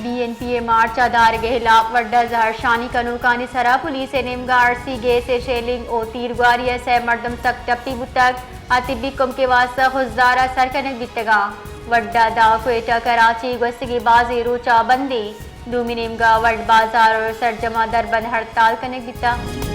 Be N P ءِ مارچ ءَ دارگ ءِ ہلاپ وڈ ءَ زہرشانی کنوکانی سرا پولیس ءِ نیمگ ءَ ارسی گیس ءِ شیلنگ ءُ تیرگواری ءَ سئے مردم سک ٹپی بوتگ ءُ طبی کمک ءِ واستہ خضدار ءَ سر کنگ بیتگ اَنت۔ وڈ ءَ داں کوئٹہ کراچی گوستگیں بازیں روچ ءَ بندیں، دومی نیمگ ءَ وڈ بازار ءُ سرجم ءَ دربند ہڑتال کنگ بیتگ۔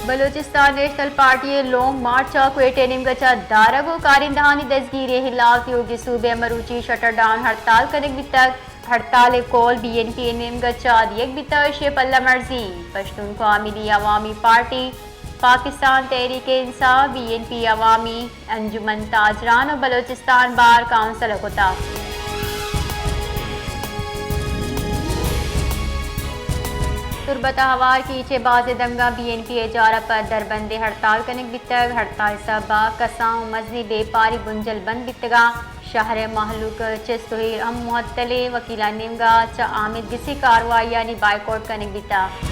بلوچستان نیشنل پارٹی ءِ لانگ مارچ ءَ کوئٹہ ءِ نیمگ ءَ چہ دارگ ءُ کارندہانی دزگیری ءِ ہلاپ تیوگیں صوبہ ءَ مروچی شٹر ڈاؤن ہڑتال کنگ بیتگ۔ ہڑتال ءِ کول بی این پی ءِ نیمگ ءَ چہ دیگ بیتگ، ایشی ءِ پلہ مرزی پشتونخواہ ملی عوامی پارٹی، پاکستان تحریک انصاف، بی این پی، عوامی انجمن تاجران ءُ بلوچستان بار کونسل ءَ کتگ۔ تربت ءَ ہوار کیچ ءِ بازیں دمگاں بی این پی ءِ جار ءَ پد دربندیں ہڑتال کنگ بیتگ۔ ہڑتال ءِ سبب ءَ کسان ءُ مزنیں بیپاری بنجل بند بیتگ اَنت۔ شہر ءِ مہلوک چست ءُ ایر ہم معطل اِنت۔ وکیلانی نیمگ ءَ چہ آمیدگسیں کارروائیانی بائیکاٹ کنگ بیتگ۔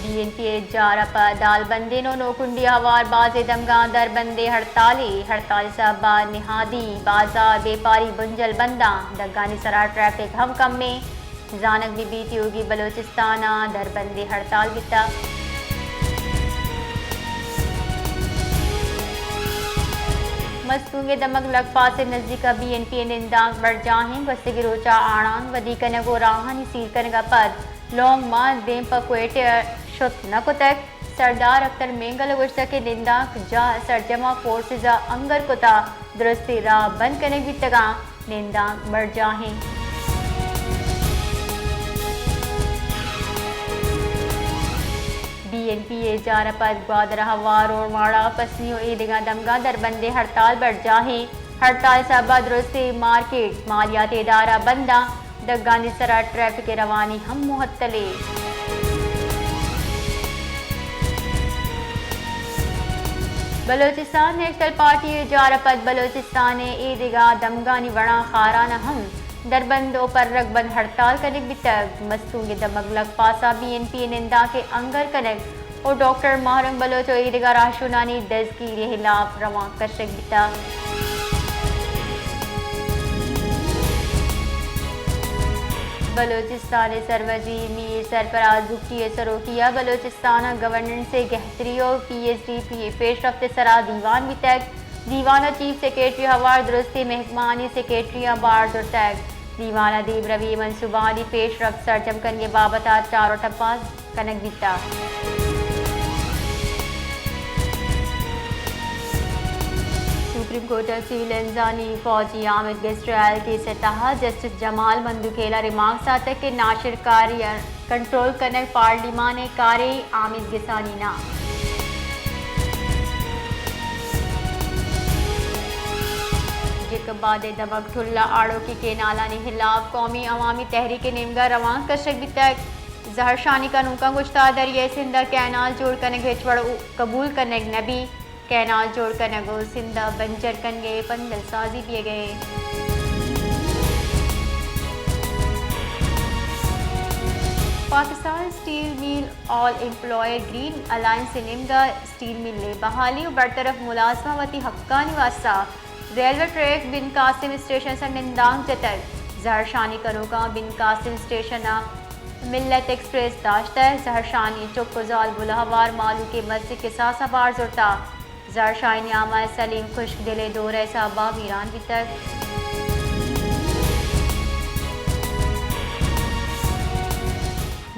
بی این پی ءِ جار ءَ پد دالبندین ءُ نوکنڈی ءَ ہوار بازیں دمگاں دربندیں ہڑتالے۔ ہڑتال ءِ سبب ءَ نہادی بازار بیپاری بنجل بند اَنت۔ دگانی سرا ٹریفک ہم کم اِنت۔ زانگ بہ بیت تیوگیں بلوچستان ءَ دربندیں ہڑتال بیتگ۔ مستونگ ءِ دمگ لگ پاس ءِ نزیک ءَ بی این پی ءِ نندانک برجاہ اِنت۔ گوستگیں روچ ءَ آڑان ودی کنگ ءُ راہانی سیل کنگ ءَ پد لانگ مارچ دیم پہ کوئٹہ ءَ شت نہ کتگ۔ سردار اختر مینگل ءَ گوشتگ کہ نندانک جاہ ءَ سرجم ءَ فورسز ءَ انگر کتگ، درستیں راہ بند کنگ بیتگ اَنت، نندانک برجاہ اِنت۔ بی این پی ءِ جار ءَ پد گوادر ءَ ہوار روڑماڑا، پسنی ءُ ایدگہ دمگاں دربندیں ہڑتال برجاہ اِنت۔ ہڑتال ءِ سبب ءَ درستیں مارکیٹ، مالیاتی ادارہ بند اَنت۔ دگانی سرا ٹریفک ءِ روانی ہم معطل اِنت۔ بلوچستان نیشنل پارٹی ءِ جار ءَ پد بلوچستان ءِ ایدگہ دمگانی وڑاں خاران ءَ ہم دربند ءُ پرگ بند ہڑتال کنگ بیتگ۔ مستونگ ءِ دمگ لگ پاس ءَ بی این پی ءِ نندانک ءِ انگر کنگ ءُ ڈاکٹر محرم بلوچ ءُ ایدگہ راہشونانی دزگیری ءِ ہلاپ روانک کشگ بیتگ۔ بلوچستان ءِ سروزیر میر سرفراز بگٹی ءِ سروکی ءَ بلوچستان ءِ گورننس ءِ گہتری ءُ پی ایچ ڈی پی پیشرفت ءِ سرا دیوان بیتگ۔ دیوان ءَ چیف سیکرٹری ءَ ہوار درستیں مہکمانی سیکرٹریاں بار زرتگ۔ دیوان ءَ دیمروی منصوبانی پیشرفت سرجم کنگ ءِ بابت ءَ چار ءُ ٹپاس کنگ بیتگ۔ سپریم کورٹ ءَ سول انزانی فوجی آمید گس ٹرائل کیس ءِ تہا جسٹس جمال مندوخیل ءَ ریمارکس داتگ کہ ناشرکاری ءَ کنٹرول کنگ پارلیمان ءِ کارے، آمید گسانی نہ۔ جیکب آباد ءِ دمگ ٹھلہ آڑوکی کینالانی ہلاپ قومی عوامی تحریک ءِ نیمگ ءَ روانک کشگ بیتگ۔ زہرشانی کنوکاں گوشتگ دریائے سندھ ءَ کینال جوڑ کنگ ہچ وڑ قبول کنگ نہ بیت۔ کینال جوڑ کنگ ءُ سندھ ءَ بنجر کنگ ءِ پندل سازی دیگ ءَ اِنت۔ پاکستان اسٹیل مل آل ایمپلائر گرین الائنس ءِ نیمگ ءَ اسٹیل مل ءِ بحالی ءُ برطرف ملازماں وتی حقانی واستہ ریلوے ٹریک بن قاسم اسٹیشن ءَ سر نندانک جتگ۔ زہرشانی کنوکاں بن قاسم اسٹیشن ءَ ملت ایکسپریس داشتگ۔ زہرشانی چک ءُ زالبول ءَ ہوار مہلوک ءِ مزنیں کساس ءَ بار زرتگ۔ زہرشانی نیام ءَ سلیم خشک دل ءِ دورہ ءِ سبب ءَ بیران بیتگ۔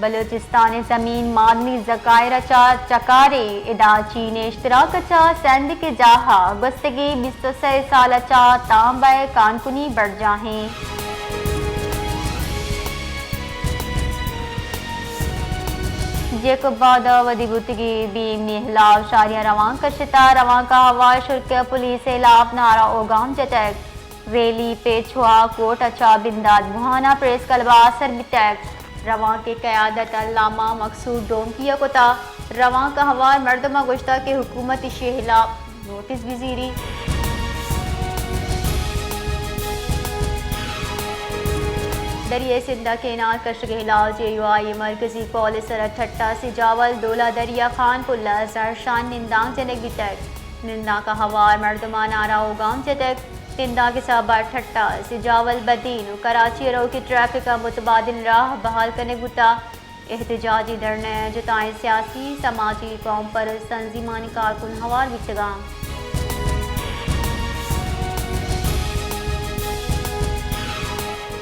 بلوچستان ءِ زمین معدنی ذخائر ءَ چہ چکارے، ادا چین ءِ اشتراک ءَ چہ سندھ ءِ جاہ ءَ گوستگیں بیست ءُ سئے سال ءَ چہ تانبہ ءِ کانکنی برجاہ اِنت۔ جیکب آباد ءَ ودی بوتگیں بے امنی ءِ ہلاپ شاریاں روانک کشتگ۔ روانک ءَ ہوار شرکی ءَ پولیس ءِ ہلاپ نعرہ ءُ گام جتگ۔ ریلی پیچوا کوٹ ءَ چہ بندات بوہان ءَ پریس کلب ءَ سر بیتگ۔ روانک ءِ قیادت علامہ مقصود ڈومکی ءَ کتگ۔ روانک ءَ ہوار مردماں گوشتگ کہ حکومت ایشی ءِ ہلاپ نوٹس بزیری۔ دری ءِ سندھ ءَ کینال کشگ ءِ ہلاس، جے یو آئی ءِ مرکزی کال ءِ سرا ٹھٹہ، سجاول، ڈولادریا، خان پل ءَ زھرشان نندانک جنگ بیتگ۔ نندانک ءَ ہوار مردماں نعرہ ءُ گام جتگ۔ نندانک ءِ سبب ءَ ٹھٹہ، سجاول، بدین ءُ کراچی ءَ روکی ٹریفک ءِ متبادل راہ بحال کنگ بوتگ۔ احتجاجی دھرنہ ءَ جتائیں سیاسی، سماجی، قوم پرست تنظیمانی کارکن ہوار بیتگ اَنت۔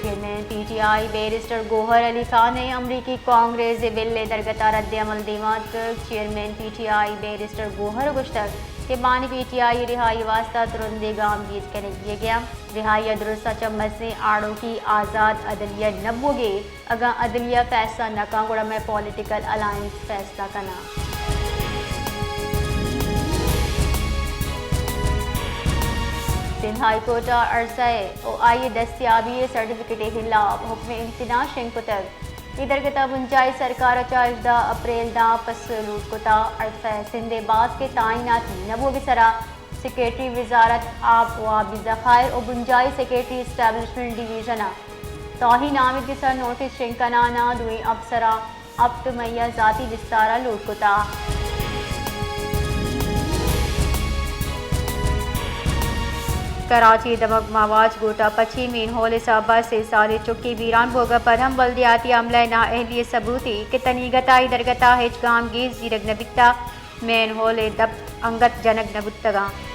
Chairman P T I barrister Gohar Ali Khan ءَ امریکی کانگریس ءِ بل ءِ درگت ءَ رد عمل دیما اتکگ۔ Chairman P T I barrister Gohar ءَ گوشتگ کہ بانی پی ٹی آئی ءِ رہائی ءِ واستہ ترندیں گامگیج کنگ بیگ ءَ اَنت۔ رہائی ءِ درستاں چہ مزنیں آڑوکی آزاد عدلیہ نہ بوگ ءَ، اگاں عدلیہ فیصلہ نہ کنت، گڑا مئے پولیٹیکل الائنس فیصلہ کناں۔ سندھ ہائی کورٹ ءَ ارسا ءُ آئی ءِ دستیابی ءِ سرٹیفکیٹ ءِ ہلاپ حکم امتناع شنگ کتگ۔ اے درگت ءَ بنجاہی سرکار ءَ چہ ہژدہ اپریل داں پسو لوٹ کتگ۔ ارسا ءِ سندھ ءِ باسک ءِ تعیناتی نہ بوگ ءِ سرا سیکرٹری وزارت آب ءُ آبی ذخائر ءُ بنجاہی سیکرٹری اسٹیبلشمنٹ ڈویژن ءَ توہین آمیزی ءِ سر نوٹس شنگ کنان ءَ دوئیں اپسراں ہپت مئی ءَ ذاتی بستار ءَ لوٹ کتگ۔ کراچی ءِ دمگ ماواچ گوٹھ ءَ پچیں مین ہول ءِ سبب ءَ سے سالیں چکے بیران بوگ ءَ پد ہم بلدیاتی عملہ ءِ نااہلی ءِ ثبوتے کہ تنیگت ءَ اے درگت ءَ ہچ گامگیج زیرگ نہ بیتگ۔ مین ہول ءِ دپ انگت جنگ نہ بوتگ اَنت۔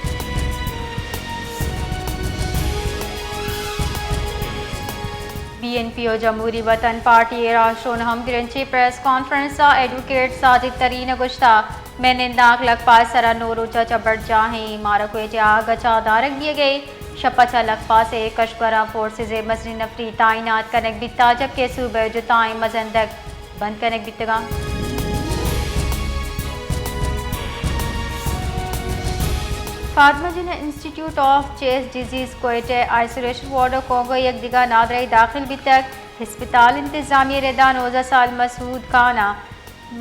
بی این پی ءُ جمہوری وطن پارٹی ءِ راہشون ءَ ہمگرنچیں پریس کانفرنس ءَ ایڈووکیٹ ساجد ترین ءَ گوشتگ، مئے نندانک لکپاس ءِ سرا نو روچ ءَ چہ برجاہ ایں، مارا کوئٹہ ءَ آگہ چہ دارگ بیگ ءَ، شپ ءَ چہ لکپاس ءِ کشکوراں فورسز ءِ مزنیں نفری تعینات کنگ بیتگ، جبکہ صوبہ ءِ جتائیں مزن دگ بند کنگ بیتگ اَنت۔ Fatima Jinnah Institute of Chest Diseases Quetta ءِ آئسولیشن وارڈ ءَ کوگو یکدگہ نادراہی داخل بیتگ۔ ہسپتال انتظامیہ ءِ ردا نوزدہ سال مسعود خان ءَ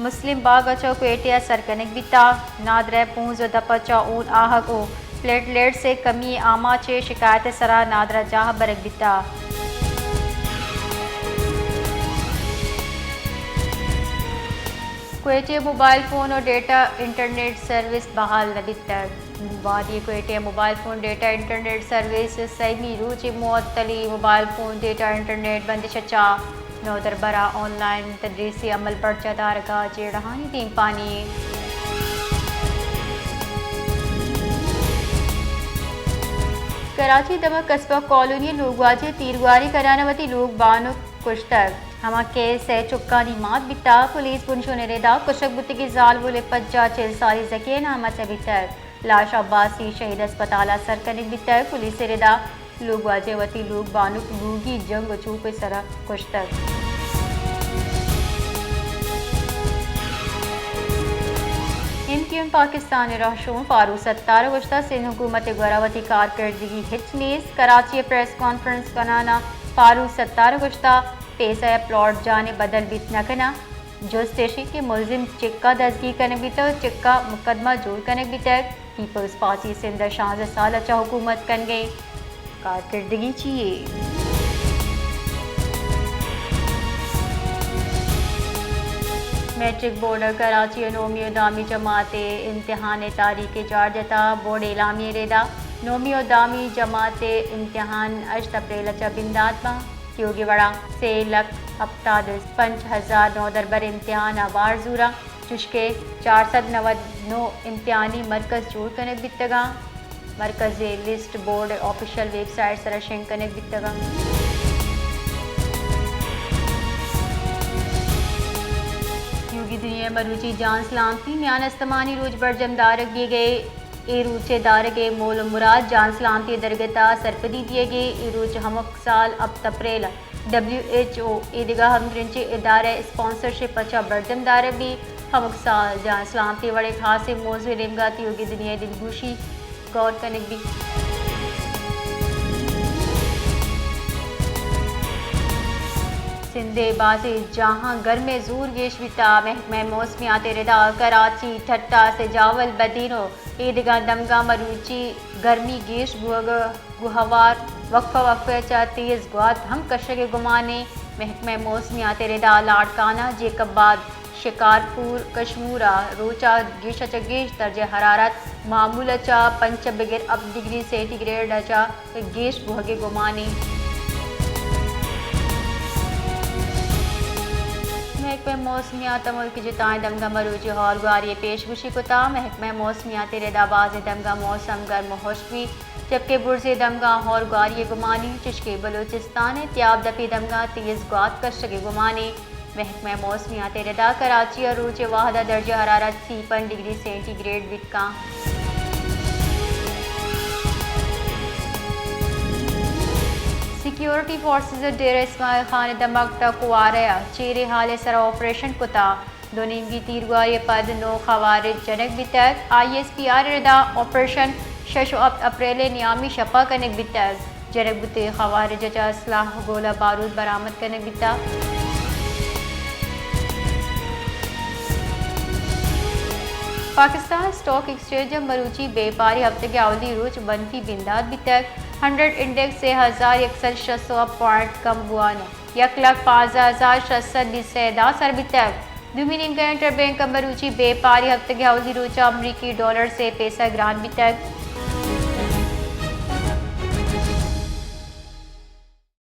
مسلم باغ ءَ چہ کوئٹہ ءَ سر کنگ بیتگ۔ نادراہ پونز ءُ دپ ءَ چہ ہون آہگ ءُ پلیٹلیٹس ءِ کمی ءِ آماچ ءِ شکایت ءِ سرا نادراہ جاہ ءَ برگ بیتگ۔ کوئٹہ ءَ موبائل فون ءُ ڈیٹا انٹرنیٹ سروس بحال نہ بیتگ۔ وادی کوئٹہ ءَ mobile phone data internet service ءِ سیمی روچ ءَ معطلی۔ موبائل فون ڈیٹا انٹرنیٹ بندش ءَ چہ نودربر ءَ آن لائن تدریسی عمل برجاہ دارگ ءَ جیڑہانی دیمپانی۔ کراچی ءِ دمگ قصبہ کالونی ءِ لوگواجہ ءَ تیرگواری کنان ءَ وتی لوگ بانک کشتگ۔ ہما کیس ءِ چکانی مات بیتگ۔ پولیس بنشون ءِ ردا کشگ بوتگیں زالبول ءِ پجاہ چل سالی زکین ءِ آماچ ءَ بیتگ۔ لاش عباسی شہید ہسپتال ءَ سر کنگ بیتگ۔ پولیس ءِ ردا لوگواجہ ءَ وتی لوگ بانک لوگی جنگ ءُ چوپ ءِ سرا کشتگ۔ ایم کیو ایم پاکستان ءِ رہشون فاروق ستار ءَ گوشتگ، سندھ حکومت ءِ گورا وتی کارکردگی ہچ نیست۔ کراچی ءَ پریس کانفرنس کنان ءَ فاروق ستار ءَ گوشتگ، پیسہ ءِ پلاٹ جان ءَ بدل بیت نہ کناں۔ جست ایش انت کہ ملزم چک ءَ دزگیر کنگ بیتگ ءُ چک ءَ مقدمہ جوڑ کنگ بیتگ۔ پیپلز پارٹی سندھ ءَ شانزدہ سال ءَ چہ حکومت کنگ ءَ، کارکردگی چی یے؟ میٹرک بورڈ ءَ کراچی ءَ نومی ءُ دہمی جماعت ءِ امتحان ءِ تاریخ ءَ جار جتگ۔ بورڈ ءِ اعلامیہ ءِ ردا نومی ءُ دہمی جماعت ءِ امتحان ہشت اپریل ءَ چہ بندات باں۔ تیوگی وڑا سے لکھ ہپتاد ءُ پنچ ہزار نودربر امتحان ءَ بار زوراں، چوشکہ چار سد نود نو امتحانی مرکز جوڑ کنگ بیتگاں۔ مرکز ءِ لسٹ بورڈ ءِ آفیشل ویب سائٹ سرا شنگ کنگ بیتگاں۔ تیوگی دنیا ءَ مروچی جان سلامتی میان استمانی روچ برجم دارگ بیگ ءَ۔ اے روچ ءِ دارگ ءِ مول ءُ مراد جان سلامتی ءِ درگت ءَ سرپدی دیگ ءَ۔ اے روچ ہمک سال ہپت اپریل ءَ ڈبلیو ایچ او ءُ ایدگہ ہمگرنچیں ادارہ ءِ اسپانسرشپ ءَ چہ برجم دارگ بیت۔ ہمک سال جان سلامتی ءِ وڑیں خاصیں موضوع ءِ نیمگ ءَ تیوگیں دنیا ءِ دلگوشی گور کنگ بیت۔ سندھ ءِ بازیں جاہاں گرمی ءِ زور گیش بیتگ۔ محکمہ موسمیات ءِ ردا کراچی، ٹھٹہ، سجاول، بدین ءُ ایدگہ دمگاں مروچی گرمی گیش بوگ ءَ گوں ہوار وقفہ وقفہ ءَ چہ تیز گوات ہم کشگ ءِ گمان اِنت۔ محکمہ موسمیات ءِ ردا لاڑکانہ، جیکب آباد، شکارپور، کشمور ءَ روچ ءَ گیش ءَ چہ گیش درجہ حرارت معمول ءَ چہ پنچ ءَ بگر ہپت ڈگری سینٹی گریڈ ءَ چہ گیش بوھگ ءِ گمان اِنت۔ محکمہ موسمیات ءَ ملک ءِ جتائیں دمگاں مروچی ہورگواری ءِ پیش گوشی کتگ۔ محکمہ موسمیات ءِ ردا بازیں دمگاں موسم گرم ءُ ہشک بیت، جبکہ برزیں دمگاں ہورگواری ءِ گمان اِنت، چشکہ بلوچستان ءِ تیاب دپی دمگاں تیز گوات کشگ ءِ گمان اِنت۔ محکمہ موسمیات ءِ ردا کراچی ءَ روچ ءِ واھد ءَ درجہ حرارت سی پنچ ڈگری سینٹی گریڈ بیت کنت۔ سیکیورٹی فورسز ءَ ڈیرہ اسماعیل خان ءِ دمگ ٹک وارہ ءَ چیریں ہال ءِ سرا آپریشن کتگ۔ دو نیمگی تیرگواری ءَ پد نو خوارج جنگ بیتگ۔ آئی ایس پی آر ءِ ردا آپریشن شش ءُ ہپت اپریل ءِ نیامی شپ ءَ کنگ بیتگ۔ جنگ بوتگیں خوارج ءَ چہ اسلحہ، گولہ بارود برآمد کنگ بیتگ۔ پاکستان اسٹاک ایکسچینج ءَ مروچی بیپاری ہپتگ ءِ اولی روچ منفی بندات بیتگ۔ ہنڈریڈ انڈیکس سے ہزار یک سد شست ءُ ہپت پوائنٹ کم بوان ءَ یک لکھ پانزدہ ہزار شش سد بیست ءَ سر بیتگ۔ دومی نیمگ ءَ انٹر بینک ءَ مروچی بیپاری ہپتگ ءِ اولی روچ ءَ امریکی ڈالر سے پیسہ گران بیتگ۔